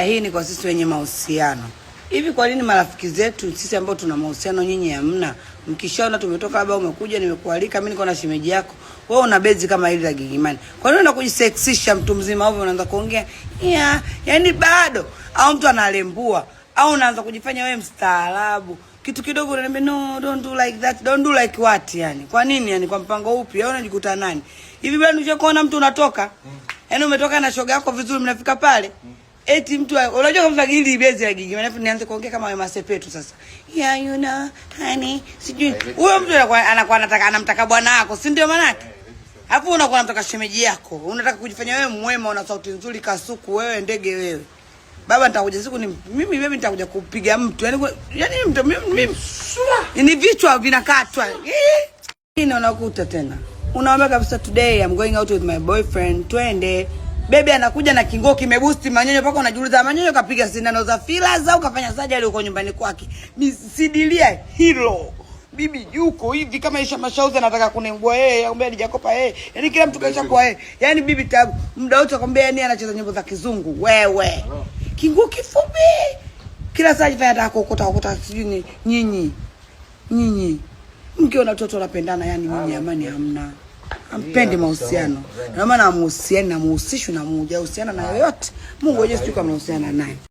Hii ni kwa sisi wenye mahusiano. Hivi kwa nini marafiki zetu sisi ambao tuna mahusiano nyinyi hamna? Mkishaona tumetoka labda umekuja nimekualika mimi niko na shemeji yako. Wewe una bezi kama hili la Gigimani. Kwa nini unakujisexisha mtu mzima ovyo unaanza kuongea? Yeah, yani bado au mtu analembua au unaanza kujifanya wewe mstaarabu. Kitu kidogo unaniambia no, don't do like that. Don't do like what yani? Kwa nini yani? Kwa mpango upi? Au unajikuta nani? Hivi bwana ushakuona mtu unatoka? Yaani umetoka na shoga yako vizuri mnafika pale. Eti mtu unajua kama hili bezi la Gigi, maana nianze kuongea kama Wema Sepetu sasa. Yeah, you know, honey, sijui. Huyo mtu anakuwa anataka anamtaka bwana wako, si ndio maana yake? Alafu unakuwa unamtaka shemeji yako. Unataka kujifanya wewe mwema, una sauti nzuri kasuku wewe ndege wewe. Baba nitakuja siku ni mimi mimi nitakuja kupiga mtu. Yaani mtu mimi ni vichwa vinakatwa. Eh. Unakuta tena. Unaomba kabisa today I'm going out with my boyfriend. Twende. Bebe anakuja na kinguo kimebusti manyonyo mpaka unajiuliza manyonyo kapiga sindano za fillers au kafanya surgery huko nyumbani kwake. Misidilia hilo. Bibi yuko hivi kama Aisha Mashauzi anataka kunengua yeye, akamwambia Jakopa yeye. Yaani kila mtu kaisha kwa yeye. Yaani bibi tabu. Muda wote akwambia yani anacheza nyimbo za kizungu. Wewe. Kinguo kifupi. Kila saa jifanya anataka kuokota okota sijui ni nyinyi. Nyinyi. Mkiona watoto wanapendana yani nyinyi amani hamna. Hampendi mahusiano. Na maana hamuhusiani na muhusishwi na muhusiana na yoyote. Mungu wenyewe sijui kama mnahusiana naye.